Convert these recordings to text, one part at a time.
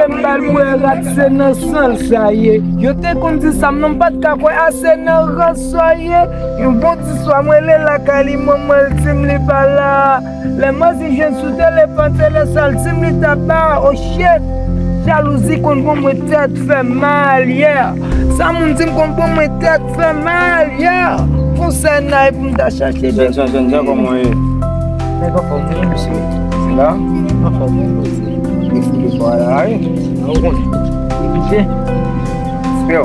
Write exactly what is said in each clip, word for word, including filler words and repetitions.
M pa l bwè rat, se nan san l sa ye. Yo te konn di sa, m non, m pa t ka kwè, a se nan ran sa ye. Yon bon ti swa, m rele lakay li, manman l di m li pa la. Lè manzi jwenn sou telefòn, se lè sa l di m li t ap ba, oh shit. Jalouzi konn bon mwen tèt fè mal, yeah. Sa moun di m konn bon mwen tèt fè mal, yeah. Fon sènay pou m ta chache de. Jèn, jèn, jèn, jèn, kòman w ye? Nèg anfòm wi, mesye. Se la? Anfòm wi, mesye. Defoule pa la, wi. Ou konnen. Byen. Frè.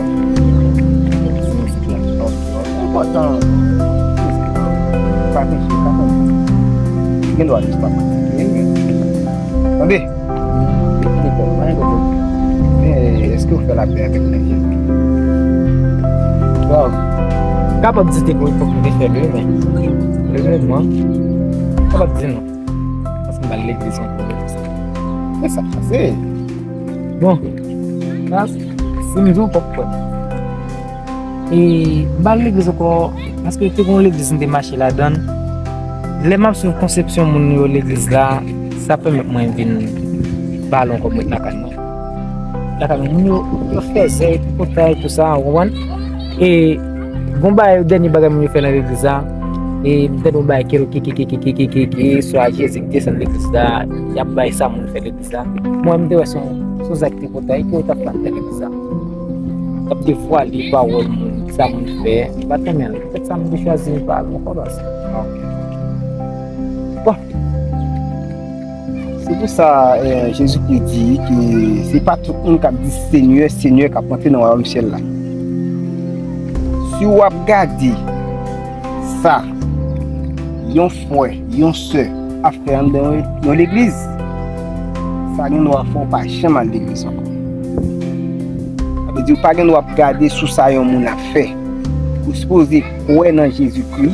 Enpòtan. Pa touche, pa touche. Gen dwa jis pa patike. Tande. Men, èske w fè lapè avèk nèg yo? Waw. M kapab di depi epòk m te fè l, wi, men le moman, m kapab di non. Paske m pa al legliz ankò. Men sa k pase? Bon, la, si m di w, w p ap kwè. E m pa al legliz ankò, paske te gen yon legliz m te mache ladan l. Lè m ap swiv konsepsyon moun yo legliz la, sa pèmèt mwen vin ba l yon kòb mwen lakay mwen. Lakay mwen, moun yo, yo fèzè, tripotay, tou sa, ou konprann? E gon bagay, dènye bagay moun yo fè nan legliz la, e m tande yon bagay ke ki, ki, swa Jezi ki desann legliz la, y ap bay sa moun fè legliz la. Mwen, m te wè se yon, se yon zak tripotay ke yo t ap fè anndan legliz la. T ap devwale pawòl moun, sa moun fè. M pa t renmen l. Petèt sa m te chwazi m pa al ankò paske. Bon. Se pou sa, eh, Jezikri di ke se pa tout moun k ap di Senyè, Senyè k ap rantre nan wayòm syèl la. Si w ap gade sa yon frè, yon sè ap fè anndan yon, yon legliz, sa gen dwa fè w pa janm al legliz ankò. Sa vle di w pa gen dwa ap gade sou sa yon moun ap fè. Ou sipoze kwè nan Jezikri,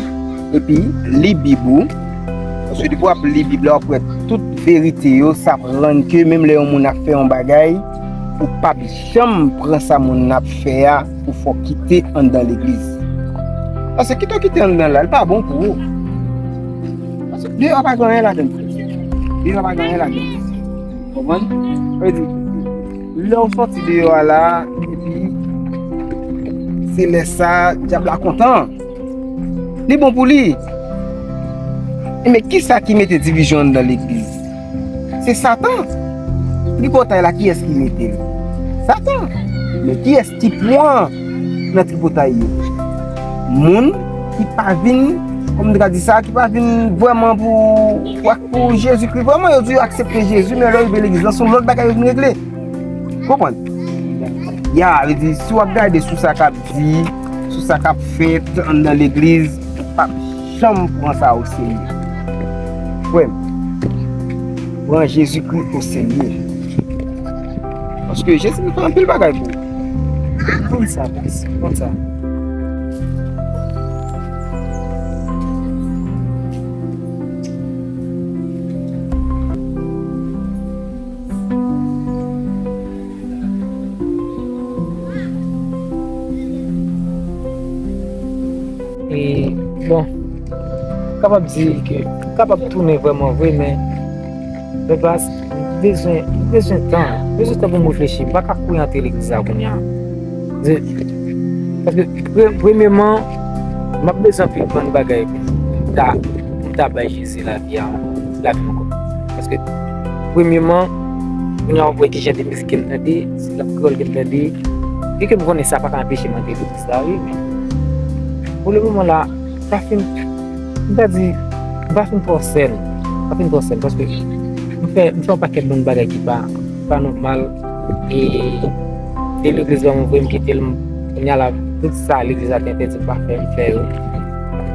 epi li Bib ou. Paske depi w ap li Bib la, w ap wè tout verite yo, sa ap rann ke menm lè yon moun ap fè yon bagay, ou p ap janm pran sa moun nan ap fè a pou fè w kite anndan legliz. Paske kite w kite anndan la, li pa bon pou ou. Paske deyò a pa gen anyen ladan l. Deyò a pa gen anyen ladan l. Konprann? Sa vle di, lè w sòti deyò a la, epi se lè sa, dyab la kontan. Li bon pou li. Men kisa ki mete divizyon anndan legliz? Se Satan. Tripotay la, kiyès ki mete l? Satan. Men kiyès ki pran nan tripotay yo? Moun ki pa vin, kòm m te ka di sa, ki pa vin vrèman pou, pou, pou Jezikri vrèman. Yo di yo aksepte Jezi, men lè yo rive legliz lan, se yon lòt bagay yo vin regle. Konprann? Ya, vle di, si w ap gade sou sa k ap di, sou sa k ap fèt anndan legliz, ou p ap janm pran sa oserye. Frè m, pran Jezikri oserye. Paske Jezi te fè anpil bagay pou ou. Konn sa, baz, konn sa. E, bon, m kapab di ke, m kapab tounen vrèman vre, men, men baz, m bezwen, m bezwen tan, m bezwen tan pou m reflechi. M pa ka kouri antre legliz la kounye a. Se, paske pre-, premyeman, m ap bezwen anpil bann bagay pou m ta, pou m ta bay Jezi lavi a, lavi m ankò. Paske, premyeman, kounye a w ap wè kijan de mizik ke m tande, se rap kreyòl ke m tande. Byenke m konnen sa pa ka anpeche m antre legliz la, wi, men pou le moman la, m pa fin, m ta di, m pa fin twò sèl, m pa fin twò sèl, paske m fè, m fè yon pakèt bann bagay ki pa, ki pa nòmal, e de legliz la m voye m kite l, kounye a la, tout sa legliz la te entèdi m pa fè, m fè yo.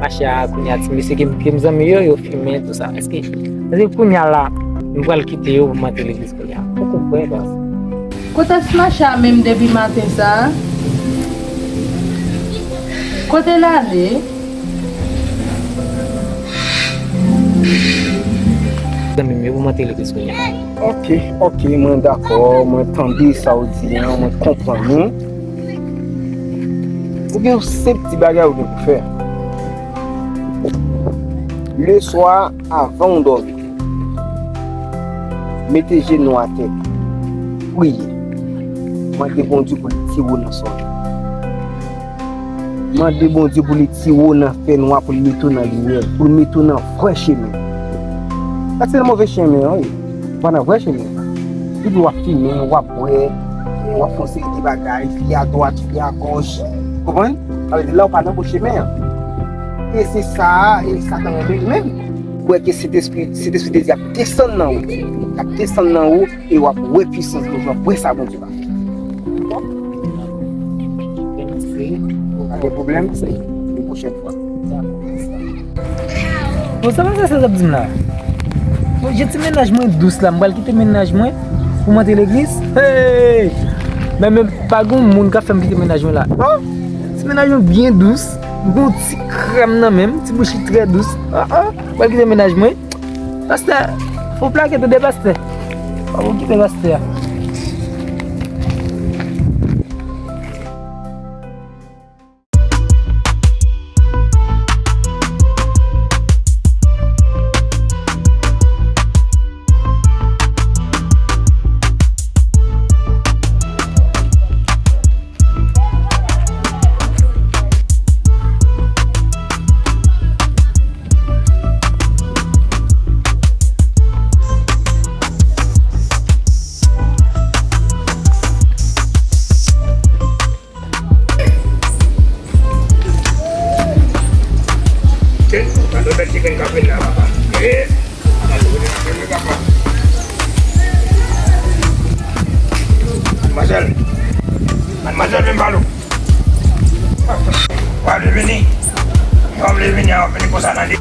Mache a, kounye a, ti mesye ke m, ke m zanmi yo, yo fimen, tou sa. Èske, èske kounye a la, m pral kite yo pou m antre legliz kounye a? Poko kwè, baz. Kote Smasha menm depi maten sa a? Kote l ale? Zanmi m yo, pou m antre legliz kounye a. Ok, ok, mwen dakò, mwen tande sa w di an, mwen konprann ou. Ou gen yon senp ti bagay ou gen pou fè. Leswa, avan w dòmi, mete jenou atè. Priye. Mande Bondye pou li tire w nan sònèy. Mande Bondye pou li tire w nan fènwa, pou li mete w nan limyè, pou li mete w nan vrè chemen. Paske nan move chemen an, wi. Ou pa nan vrè chemen. Epi w ap fimen, w ap bwè, w ap fè yon seri de bagay, file adwat, file agòch. Konprann? Sa vle di la, ou pa nan bon chemen an. E se sa, e Satan renmen li menm. Ou wè ke Sentespri, Sentespri de Dye ap desann nan ou. L ap desann nan ou, e w ap wè pwisans Bondye, w ap wè sa Bondye pa fè. Dakò? Pa gen pwoblèm, se yon pwochèn fwa. Bon, sa pa sa, sa t ap di m la. Bon, je ti mennaj mwen dous la, m pral kite mennaj mwen pou m antre legliz. Hey! Men, men, pa gen moun k ap fè m kite mennaj mwen la. Oh! Ti mennaj mwen byen dous, m gen yon ti krèm nan men m, ti bouch li trè dous. Oh, oh! M pral kite mennaj mwen. Pastè, fò w plake tande pastè. Fò w kite pastè a. Gade bèl chicken k ap vin la, papa. Eh, gade bèl chicken k ap vin la, papa. Madmwazèl, madmwazèl, vin ba nou. W ap vle vini? W ap vle vini, w ap vini konsa nan li.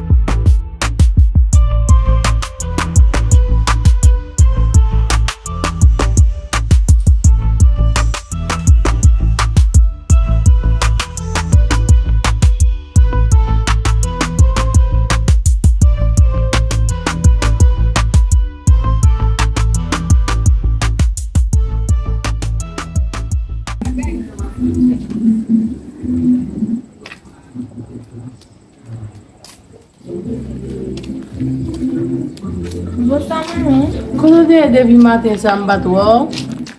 Bonswa, manmi. Kote w te ye depi maten sa, m pa t wè w?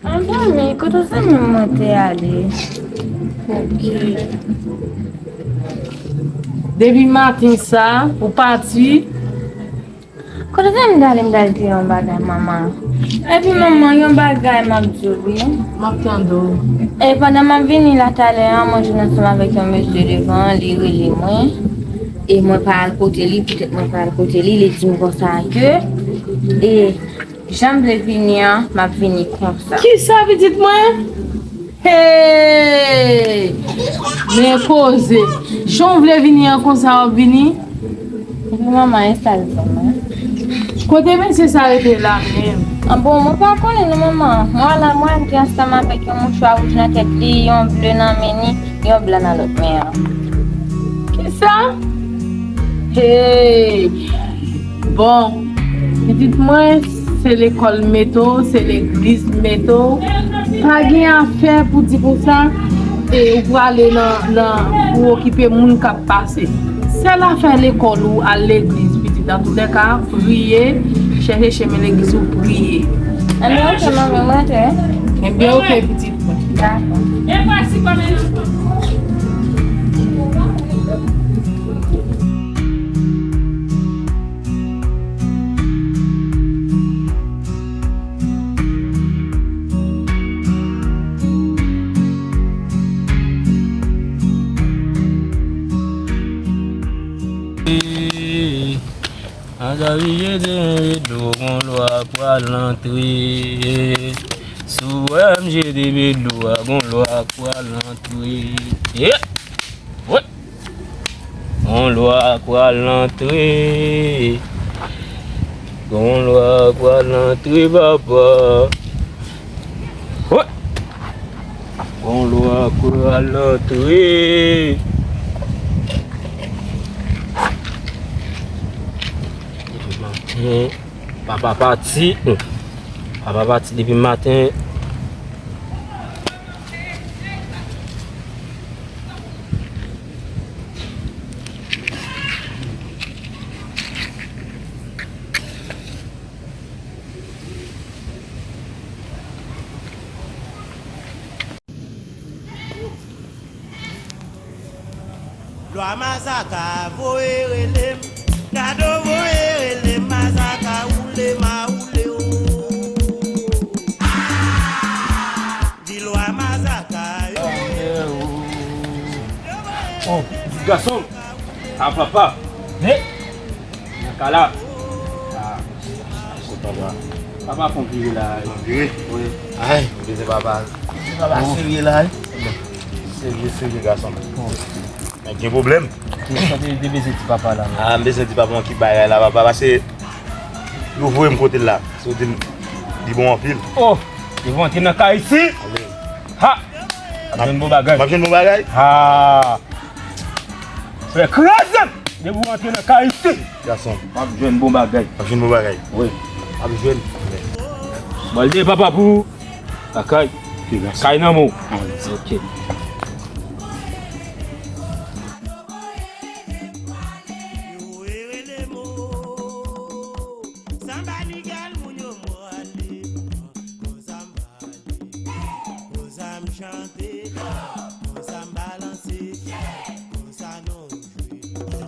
An, manmi, kote zanmi mwen te ale? Ok. Depi maten sa, ou pati? Kote zanmi m t ale, m t al di yon bagay, manman. Epi, manman, yon bagay m ap di w, wi. M ap tande w. E pandan m ap vini la talè a, mwen jwenn ansanm avèk yon mesye devan, li rele mwen. E mwen pa al kote li, poutèt mwen pa al kote li, li di m konsa ke, e jan m vle vini an, m ap vini konsa. Kisa, pitit mwen? Hey! Men koze. Jan w vle vini an, konsa w ap vini? Epi manman, e sa l di mwen. Kote mesye sa rete la menm? An bon, mwen pa konnen non, manman. Mwen la, mwen di ansanm avèk yon mouchwa wouj nan tèt li, yon ble nan men li, yon blan nan lòt men an. Kisa? Hey! Bon, pitit mwen, se lekòl mete w, se legliz mete w. Pa gen afè pou di konsa, e ou prale nan, nan, pou okipe moun k ap pase. Sèl afè lekòl ou, al legliz, pitit. Antoulèka, priye, chèche chemen legliz ou, priye. Enben, oke, manmi, m rantre. Enben, oke, pitit mwen. Dakò. Ann gaviye de dlo, gon lwa pral antre. Si w wè m jete dlo a, gon lwa pral antre. Yeah! Wi! Gon lwa pral antre. Gon lwa pral antre, papa. Wi! Gon lwa pral antre. Depi maten, papa pati. Papa pati depi maten. Lwa Mazaka voye rele m, Gado voye rele m, Mazaka woule m a woule w. Di lwa Mazaka yo. Oh, gason. A papa. He. Nan ka la. Ah, papa. Papa fè yon vire la. Yon vire? Wi. Ay, beze papa. Beze papa serye la, wi. Serye, serye gason. Nèg gen pwoblèm. Ki sa te, te bezwen di papa la? Ah, m bezwen di papa mwen ki bagay la, papa, paske yo voye m kote l la. Se yo di m li bon anpil. Oh, li bon antre nan kay isi. Ha! M ap jwenn bon bagay. M ap jwenn bon bagay? Ha! Frè kraze m! Depi w antre nan kay isi. Gason. M ap jwenn bon bagay. M ap jwenn bon bagay. Wi. M ap jwenn. Bon, l de papa pou ou. Lakay. Kay nan men w. Ok.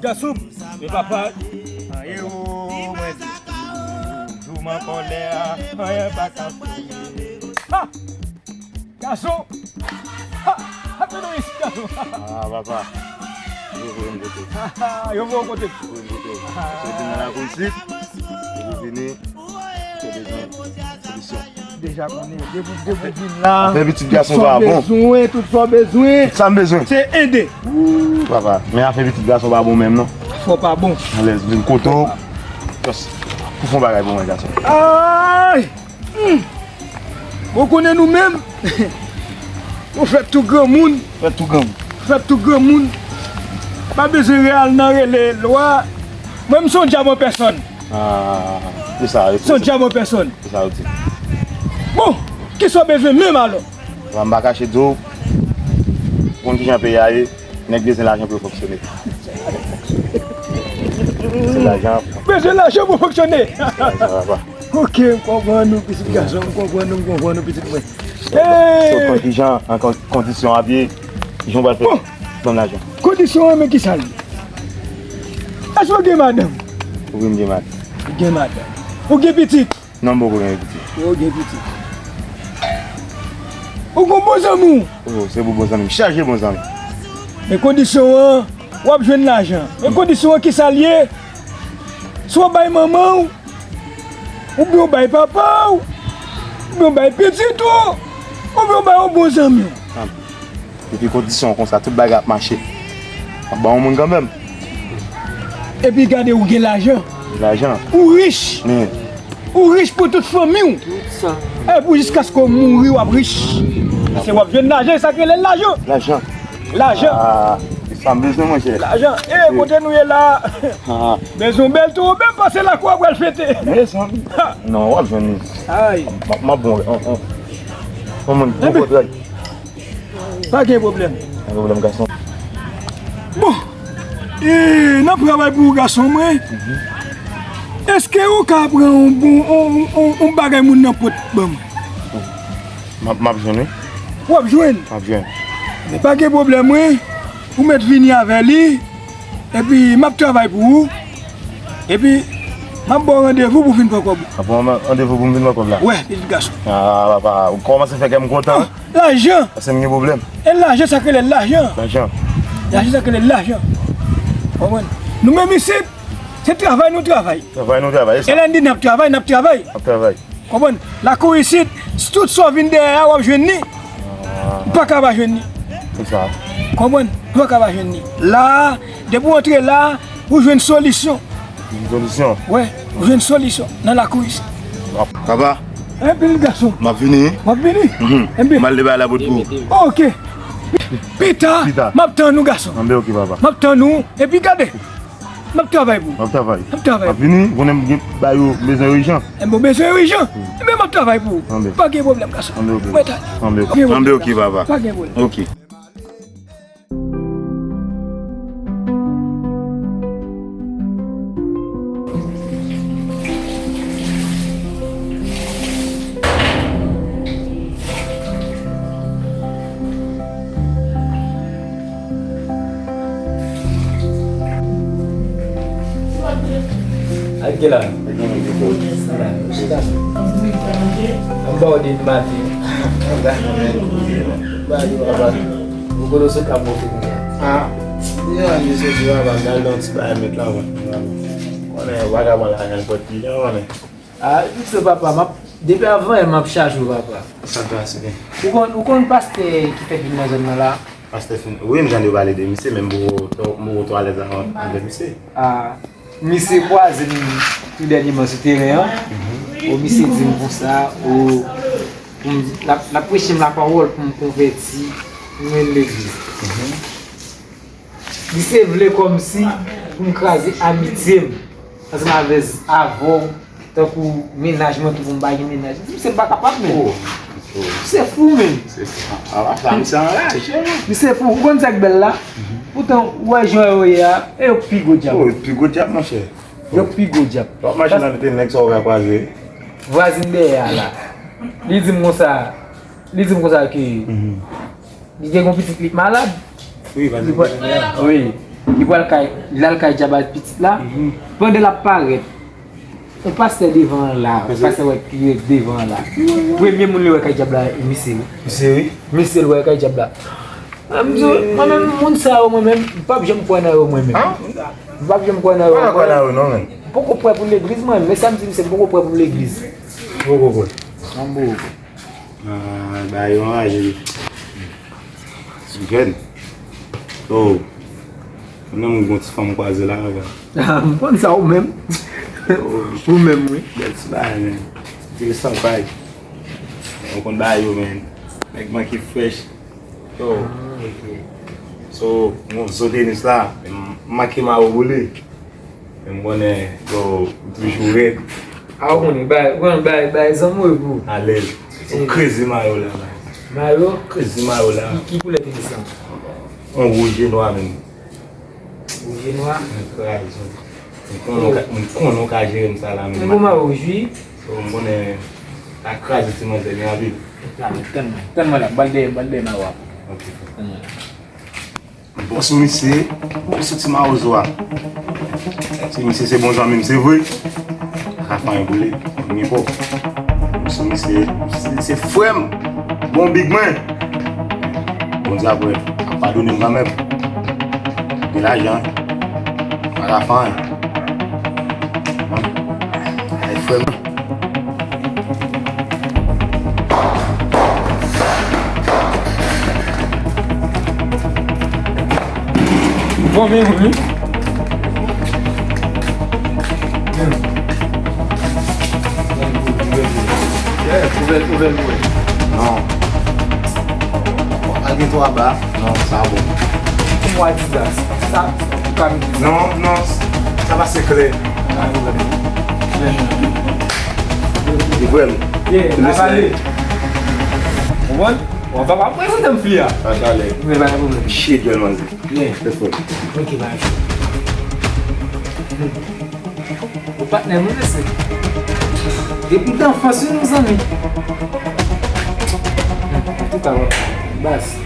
Gason, men papa. Aye o, mwen di. Jou m an kòlè a, anyen pa ka fè. Ha! Gason! Ha! Ha, men nou isit, gason! Ah, papa. Yo voye m kote. Yo voye w kote. Yo voye m kote. Soti nan lakou isit. Epi vini. Deja konnen, depi, depi w vin la, afè pitit gason pa bon. Tout sa w bezwen, tout sa w bezwen. Tout sa m bezwen. Se ede. Ooh, papa, men afè pitit gason pa bon menm non. Fò pa bon. Alèz, vin kote w. Just pou fè yon bagay pou mwen, gason. Ay! Hmm. Bon, konnen nou menm. Nou fèt tou granmoun. Fèt tou granmoun. Fèt tou granmoun. Pa bezwen reyal nan rele lwa. Mwen, m se yon dyab an pèsòn. Ah, se sa, se sa. Se yon dyab an pèsòn. Se sa yo di. Bon, kisa w bezwen menm alò? Papa, m pa kache di w, ou konn kijan peyi a ye, nèg bezwen lajan pou yo fonksyone. Se lajan. Bezwen lajan pou fonksyone. Se lajan, papa. Ok, m konprann ou, pitit gason, m konprann ou, m konprann ou, pitit mwen. So, so, kijan, an kon-, kondisyon ap ye, kijan w pral fè? Bon. Ban m lajan. Kondisyon an, men kisa l ye? Èske w gen madanm? Wi, m gen madanm. Ou gen madanm. Ou gen pitit? Non, m poko gen pitit. Ou gen pitit. Ou gon bon zanmi w? Oh, se pou bon zanmi m. Chaje bon zanmi. Men kondisyon an, w ap jwenn lajan. Men kondisyon an, kisa l ye? Si w ap bay manman w, oubyen w bay papa w, oubyen w bay pitit ou, oubyen w bay yon bon zanmi w. Depi kondisyon konsa, tout bagay ap mache. M ap ba yon moun kanmenm. Epi gade, ou gen lajan. Lajan. Ou rich. Men. Ou rich pou tout fanmi w. Tout sa. Epi jiskaske w mouri, w ap rich. Paske w ap jwenn lajan, e sa k rele lajan. Lajan. Lajan. Ah, se sa m bezwen, monchè. Lajan. E, kote nou ye la? Ah. Bezwen bèl tou, ou menm pase lakou a pral fete. Mezanmi. Ha. Non, w ap jwenn li. Ay. M ap, m ap bon, on, on, on moun, on kontrè. Pa gen pwoblèm. Pa gen pwoblèm, gason. Bon, e, n ap travay pou ou, gason mwen. Èske ou ka pran yon bon, yon, yon, yon bagay moun nan pot ban mwen? M ap, m ap jwenn, wi. W ap jwenn? M ap jwenn. Men pa gen pwoblèm, wi. Ou mèt vini avè li. Epi, m ap travay pou ou. Epi, m ap ba w randevou pou w vin pran kòb ou. W ap ban m randevou pou m vin pran kòb la? Wè, pitit gason. Ah, papa, ou kòmanse fè kè m kontan. Oh, lajan! Paske m gen pwoblèm. E lajan, sa k rele lajan. Lajan. Lajan, sa k rele lajan. Konprann? Nou menm isit, se travay nou travay. Travay nou travay, e sa. E lè n di n ap travay, n ap travay. N ap travay. Konprann? Lakou isit, si tout sa w vin dèyè a, w ap jwenn li. Ah. Ou pa ka pa jwenn li. Se sa. Konprann? Ou pa ka pa jwenn li. La a, depi w antre la a, ou jwenn solisyon. Jwenn solisyon? Wè, ou jwenn solisyon nan lakou isit. Papa. Anpil gason. M ap vini. W ap vini? Mhm. Anpil. M al debay la bout pou ou. Ok. Pita, pita. M ap tann ou, gason. Anben, ok, papa. M ap tann ou. Epi gade. M ap travay pou ou. M ap travay. M ap travay. M ap vini, konnen m gen bagay yo bezwen ijan. Enben, w bezwen ijan. Enben, m ap travay pou ou. Anben. Pa gen pwoblèm, gason. Anben, ok. Mwen ta. Anben, ok. Pa gen pwoblèm, gason. Anben, ok, papa. Pa gen pwoblèm. Ok. Ak ki la? Chita. Anba w de maten. Ba yo aba. Ou konnen se ka monte kounye a. Ah, deja misye di papa m al nan ti bagay met la, mwen. Konnen vagabon la gen pòt li, konnen. Ah, se papa, m ap, depi avan yè m ap chache w, papa. Sa pase? Ou konn, ou konn pastè ki fèk vin nan zòn nan la? Pastè fin, wi, m tande yo pale de misye, men m poko, m poko twò alèz avèk misye. Ah, misye kwaze m tou dènyèman sou teren an. O, misye di m konsa, o, pou m, l ap, l ap preche m lapawòl pou m konvèti, pou m vin legliz. Li se vle kòmsi pou m kraze amitye m ansanm avè, avè w, tankou mennaj mwen tou pou m pa gen mennaj. Misye m pa kapab, men. Oh, oh. Misye fou, men. Se fou. A, a, a, misye anraje, men. Misye fou. Ou konn sa k bèl la? Poutan, ou wè jan yo ye a, e yo pi gwo dyab. Oh, pi gwo dyab, monchè. Yo pi gwo dyab. W ap mache nan mete nèg sa w ka kwaze. Vwazin dèyè a la. Li di m konsa, li di m konsa ke li gen yon pitit li k malad. Wi, vwazin dèyè a. Wi. Li pral kay, li al kay djab ak pitit la. Pandan l ap parèt, yon pastè devan an la, pastè wè ki ret devan an la. Premye moun li wè kay djab la, e misye wi. Misye wi. Misye l wè kay djab la. Ah, m di w, mwen menm, moun sa yo, mwen menm, m p ap janm kwè nan yo, mwen menm. M p ap janm kwè nan yo. M pa kwè nan yo, non, men. M poko prè pou legliz, mwen menm. Men sa m di misye, m poko prè pou legliz. Poko prè. An bo. Ah, ba yo anraje. Jèn. Oh. Mwen menm, m gon ti fanm kwaze la, avan. Ah, m konn sa ou menm. Ou menm, wi. Bèl ti bagay, men. Interesan, bay. Ou konn bagay yo, men. Nèg manke frèch. Yo. Ah, ok. So, mwen zo tenis la, m make mayo pou li. Men m konnen, yo, m toujou rèd. A, ou konnen, bay, ou konnen, bay, bay zanmi w pou. Alèz. So, crazy mayo la, bay. Mayo? Crazy mayo la. Ki, ki koulè tenis lan? Yon wouj e nwa, men. Wouj e nwa? Mwen kraze. Mwen konnen w ka, mwen konnen w ka jere m sa la, men. Mwen bon mayo wouj, wi. So, m konnen ta kraze ti manzè li anpil. Tann mwen, tann mwen la, m pral dèyè, m pral dèyè mayo a. Ok. Tann mwen la. Bon, sou misye, misye ti mawozo a. Si misye se bon zanmi m, se vre. Pa ka fè anyen pou li, konn gen po. Bon, sou misye, misye se frè m, bon big mwen. Bondye apre, ap padone m kanmenm. Gen lajan, pa ka fè anyen. Ay, frè m. Bon, men, wi. Yeah, ouvè, ouvè, ouvè. Non. Bon, al gen twa ba. Non, sa bon. Pou mwen, Adidas. Sa, ou ka mete sa. Non, non, sa pa se klè. Li vrèman. Yeah, n ap ale. Konprann? Bon, papa, prezante m fi a. Pa talè. Men pa gen pwoblèm. Shit, bèl manzè. Yeah. Let's go. Ok, bye. Ou patnè mwen, mesye. Depi danfans, wi, nou zanmi. Antouka, baz.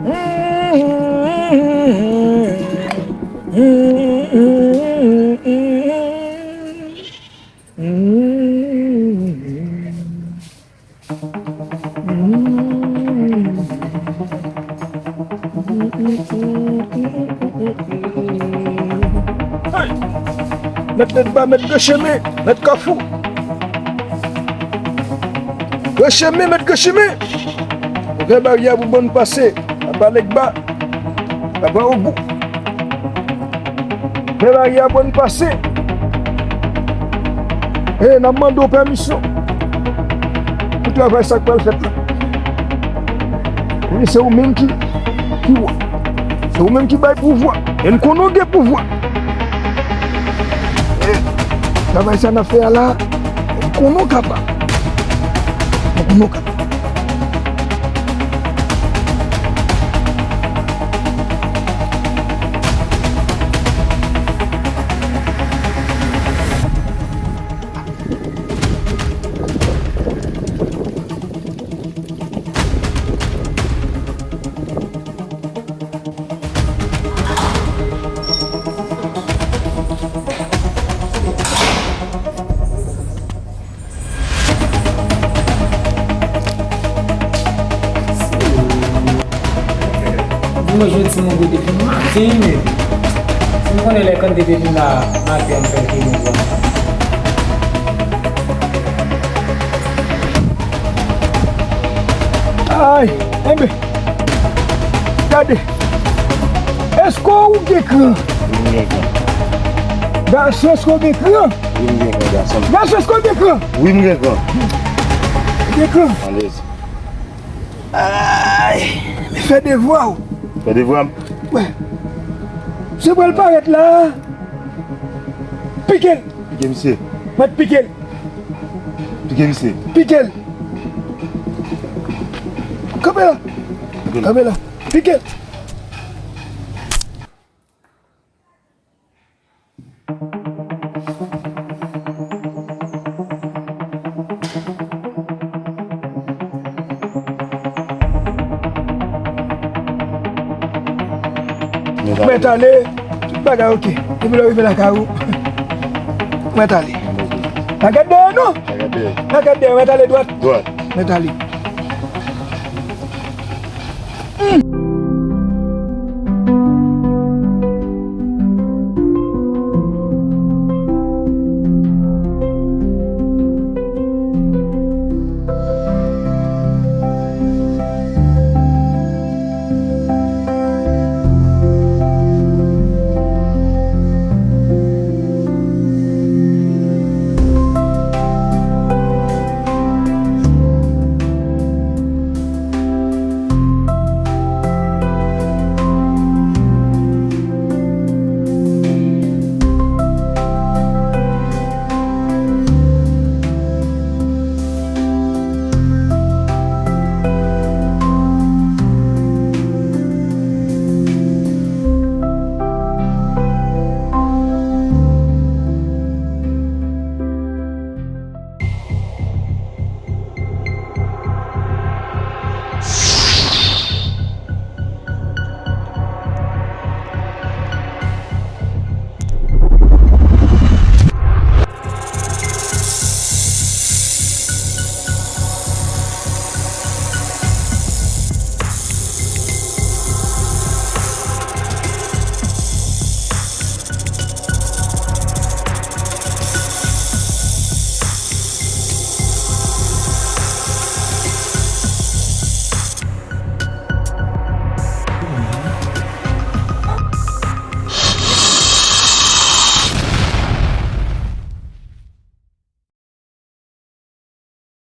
Hey! Mèt Nètba, mèt Granchemen, mèt Kafou. Granchemen, mèt Granchemen. Ouvè baryè pou bann pase. Papa Nètba. Papa Ogou. Ouvè baryè pou bann pase. E n ap mande w pèmisyon pou travay sa k pral fèt la. Kounye se ou menm ki, ki wa. Se ou menm ki bay pouvwa. E n konnen w gen pouvwa. E travay sa n ap fè a la, m konnen w kapab. M konnen w kapab. Di mwen jwenn timoun yo depi maten, men si m konnen lè Kande te vin la maten an, m fè l te bon pou Ay, enben, gade. Èske ou gen kran? Wi, m gen kran. Gason, èske ou gen kran? Wi, m gen kran, gason. Gason, èske ou gen kran? Wi, m gen kran. Gen kran. Alèz. Ay, men fè devwa w. Fè devwa m. Wè. Misye pral parèt la. Pike l. Pike misye. Mèt pike l. Pike misye. Pike l. Kanpe la. Pike l. Kanpe la. Pike l. Mèt ale, tout bagay oke. Depi lè w rive lakay ou, mèt ale. Pa gad dèyè non. Pa gad dèyè. Pa gad dèyè, mèt ale dwat. Dwat. Mèt ale.